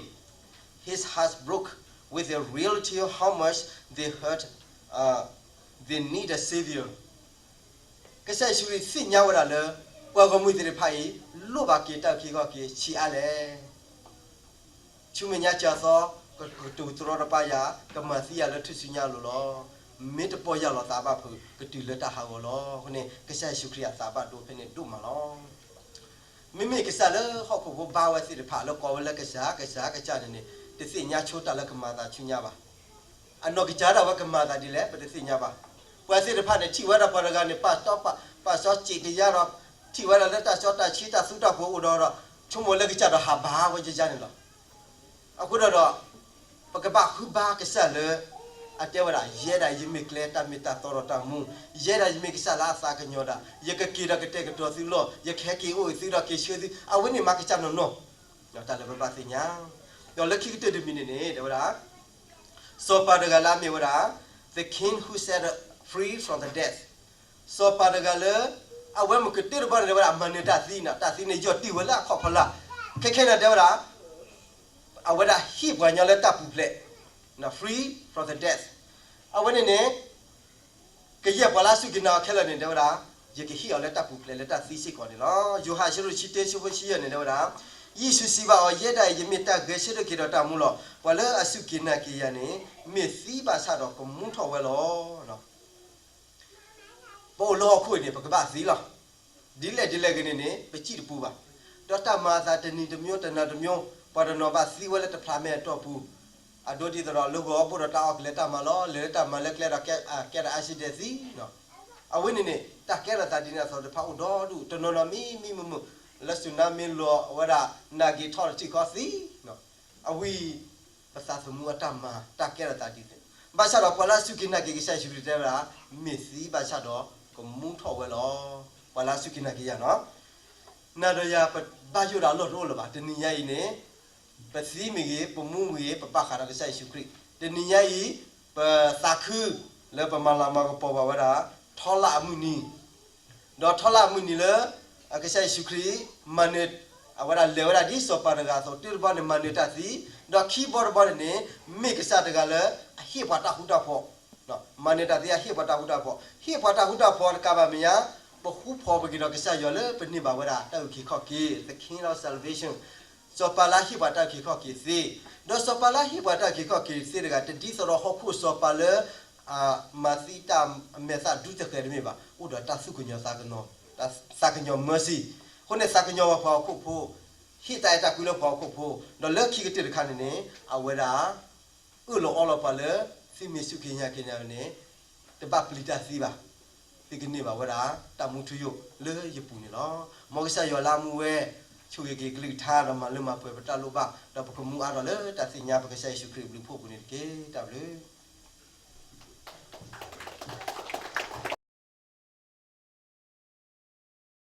His heart broke with the reality of how much they hurt, uh, they need a savior. ကစၢ်ယ့ၣ်ၡူးခရံာ်သ့ၣ်ညါဝဲဒၣ်လၢ ပှၤဂီၢ်မုၢ်သ့ၣ်တဖၣ်အံၤ လိၣ်ဘၣ်က့ၤတၢ်အုၣ်က့ၤခီၣ်က့ၤဆံးအါလဲၣ်. ဆူမဲာ်ညါကၢ်သီ ကကတိၤတရီတပါယၤ, ကမၤသံယၤလၢထူၣ်စုညါအလိၤလီၤ. မ့ၢ်တပီၢ်ယၢ်လီၤသးဘၣ်ဖုး ကတုၤလၢတၢ်ဟးဂီၤလီၤ. အဃိန့ၣ် ကစၢ်ယ့ၣ်ၡူးခရံာ်အသးဘၣ်ဒိဖဲန့ၣ်ဒိၣ်မးလီၤ. မ့မ့ၢ်ကစၢ်လၢဟီၣ်ခိၣ်ဖိဘါဝဲသ့ၣ်တဖၣ်လၢကိးဝဲလၢကစၢ် ကစၢ် ကစၢ်န့ၣ်န့ၣ် တသ့ၣ်ညါဆိတၢ်လၢကမၤသးဆူညါဘၣ်. အနီၢ်ကစၢ်ဒၣ်ဝဲကမၤသးဒ်လဲၣ် ပတသ့ၣ်ညါဘၣ်. ပှၤသ့ၣ်တဖၣ်န့ၣ် ထံၣ်ဝဲဒၣ်ပှၤတဂၤန့ၣ် ပာ်စီပာ်စီစံးကယၤဒီး ထံၣ်ဝဲဒၣ်လၢတၢ်စီတၢ်ဆှံတၢ်သူတၢ်ဖှီၣ်အိၣ်ဒီးဒီး ဆိကမိၣ်လၢကစၢ်ဒီးဟးဘါဝဲယယါန့ၣ်လီၤ. အဃိဒီးဒီး ပကဘၣ်ဃုဘါကစၢ်လၢ အတဲဝဲဒၣ် ယဲဒၣ်ယမ့ၢ်ကျဲတၢ်မ့ၢ်တၢ်တီဒီးတၢ်မူ, ယဲဒၣ်ယမ့ၢ်ကစၢ်လၢအသးကညီၤတၢ်, ယကက့ၤဒီးကတဲာ်ကတီၤသုလီၢ်, ယကဟဲက့ၤအိၣ်သုဒီးက့ၤဆှၢသု, အဝဲန့ၣ်မးကစၢ်နီၢ်နီၢ်, တၢ်လၢပဘၣ်သ့ၣ်ညါ, ဒီးလၢခံကတၢၢ်တမံၤန့ၣ်န့ၣ် တဲဝဲဒၣ် စီၤပၤတဂၤလၢအမ့ၢ်ဝဲဒၣ် the king who set free from the death, စီၤပၤတဂၤလၢ အဝဲမ့ၢ်ကတၢၢ်တဘီန့ၣ် တဲဝဲဒၣ် မၤနၢၤတၢ်သံန့ၣ် တၢ်သံန့ၣ်ယီၢ်တံၢ်ဝဲလၢအခီၣ်ဖီလာ်, ခဲခဲန့ၣ်တဲဝဲဒၣ် အဝဲဒၣ်ဟ့ၣ်ပှၤကညီလၢတၢ်ပူၤဖျဲး, free from the death, အဝဲန့ၣ်န့ၣ် ကယဲၢ်ပှၤလၢအစူၢ်က့ၤနာ်အီၤခဲလၢာ်န့ၣ် တဲဝဲဒၣ် ယကဟ့ၣ်အီၤလၢတၢ်ပူၤဖျဲးလၢတၢ်သံစ့ၢ်ကီးန့ၣ်လီၤ. ယိၤဟၣ်အဆၢဒိၣ်တဆံတၢ အဆၢဖိတဆံယဲၢ်န့ၣ် တဲဝဲဒၣ် ယ့ၣ်ၡူးစံးဘၣ်အီၤ, ယဲဒၣ်အံၤ ယမ့ၢ်တၢ်ဂဲၤဆၢထၢၣ်က့ၤဒီးတၢ်မူလီၤ. ပှၤလၢအစူၢ်က့ၤနာ်က့ၤယၤန့ၣ် မ့ၢ်သံဘၣ်ဆၣ်ဒီးကမူထီၣ်ဝဲလီၤ. ပအိၣ်လၢဟီၣ်ခိၣ်အံၤန့ၣ် ပကဘၣ်သံလီၤ. ဒ်လဲၣ်ဒ်လဲၣ်ဂ့ၤန့ၣ်န့ၣ် ပစံၣ်တပူၤဘၣ်. ဒီးတၢ်မၤအသးတနံၤတမျိုး တနၤတမျိုး ပှၤတနီၤဘၣ်သံဝဲလၢတဖျးမဲာ်အတီၢ်ပူၤ, အဒိဒ်သိးဒီး လၢဂီၤဘိၣ်ဒီးတၢ်အီၣ်ကလဲၤတၢ်မၤလီၤ, လဲၤလၢတၢ်မၤလၢကျဲဒီး ကဲဒီး accident သံ, အဝဲန့ၣ်န့ၣ် တၢ်ကဲထီၣ်သးဒ်န့ၣ်အသိးတဖၣ်အိၣ်ဒီဒူၣ်, တနီၤနီၤမံမံမုာ်မုာ်, လၢ tsunami လီၤဝဲဒၣ် နာ်က့ၤထီၣ်တထံၣ်ဃီသံ, အဝဲ ပသးသမူအတၢ်မၤ တၢ်ကဲထီၣ်သးဒ်န့ၣ်, ဘၣ်ဆၣ်ဒီးပှၤလၢအစူၢ်က့ၤနာ်က့ၤကစၢ်ယ့ၣ်ၡူးခရံာ်တဲဝဲဒၣ်, မ့ၢ်သံဘၣ်ဆၣ်ဒီးကမူထီၣ်ဝဲလီၤ. ပှၤလၢအစူၢ်က့ၤနာ်က့ၤယၤနီၤ, နၤဒီးယၤပဘၣ်ယိၣ်ဒၣ်အလီၢ်တအိၣ်လၢၤဘၣ်. တနံၤညါအံၤန့ၣ် ပသံမ့ၢ်ဂ့ၤ, ပမူမ့ၢ်ဂ့ၤ, ပဘၣ်ဃးဒီးကစၢ်ယ့ၣ်ၡူးခရံာ်. တနံၤညါအံၤ ပသးခု လၢပမၤလၤမၤကပီၤဘၣ်ဝဲဒၣ် ထီလၢအမုၢ်နံၤ, ဒီးထီလၢအမုၢ်နံၤလၢ ကစၢ်ယ့ၣ်ၡူးခရံာ် မၤနၢၤ, အဝဲဒၣ်လဲၤဝဲဒၣ်ဒ်စီၤပၤတဂၤအသိး တုၤတဘျီန့ၣ် မၤနၢၤတၢ်သံ, ဒီးခံဘျီတဘျီန့ၣ်န့ၣ် မ့ၢ်ကစၢ်တဂၤလၢ အဟ့ၣ်ပှၤတၢ်ဃူတၢ်ဖိး, မၤနၢၤတၢ်သံ အဟ့ၣ်ပှၤတၢ်ဃူတၢ်ဖိး, ဟ့ၣ်ပှၤတၢ်ဃူတၢ်ဖိးတကးဘၣ်မဲာ်ညါ, ပဃူဖိးပက့ၤဒီးကစၢ်ယွၤလၢပန့ၢ်ဘၣ်ဝဲဒၣ်တၢ်အုၣ်က့ၤခီၣ်က့ၤ, the King of salvation, စီၤပၤလၢဟ့ၣ်ပှၤတၢ်အုၣ်က့ၤခီၣ်က့ၤသ့, ဒီးစီၤပၤလၢဟ့ၣ်ပှၤတၢ်အုၣ်က့ၤခီၣ်က့ၤသ့တဂၤ တဒ်သိးဒီးဟီၣ်ခိၣ်စီၤပၤလၢ မၤသံတၢ်အမဲာ်သးဒူတဃဲၤတမ့ၢ်ဘၣ်, အိၣ်ဒီးတၢ်သူၣ်ကညီၤသးကညီၤ, သးကညီၤ mercy, အဃိန့ၣ် သးကညီၤဝဲပှၤဟီၣ်ခိၣ်ဖိ, ဟ့ၣ်တၢ်အဲၣ်တၢ်ကွံလၢပှၤဟီၣ်ခိၣ်ဖိ, ဒီးလၢခံကတၢၢ်တခါန့ၣ်န့ၣ် အဝဲဒၣ် အၢၣ်လီၤအီလီၤပှၤလၢ သုမ့ၢ်စူၢ်က့ၤနာ်က့ၤန့ၣ်န့ၣ် တဘၣ်ပျံၤတၢ်သံဘၣ်, သုကန့ၢ်ဘၣ်ဝဲဒၣ်တၢ်မူထူယိာ်လၢယပူၤန့ၣ်လီၤ. မ်ကစၢ်ယွၤလၢအမူဝဲ ဆိၣ်ဂ့ၤက့ၤကလုၢ်ကထါဒီးမၤလၢမၤပှဲၤပတၢ်လိၣ်ဘၣ်, ဒီးပကမူအါထီၣ်လၢတၢ်သ့ၣ်ညါပကစၢ်ယ့ၣ်ၡူးခရံာ်အဘျုးအဖှိၣ်အပူၤန့ၣ်တက့ၢ်. တၢ်ဘျုး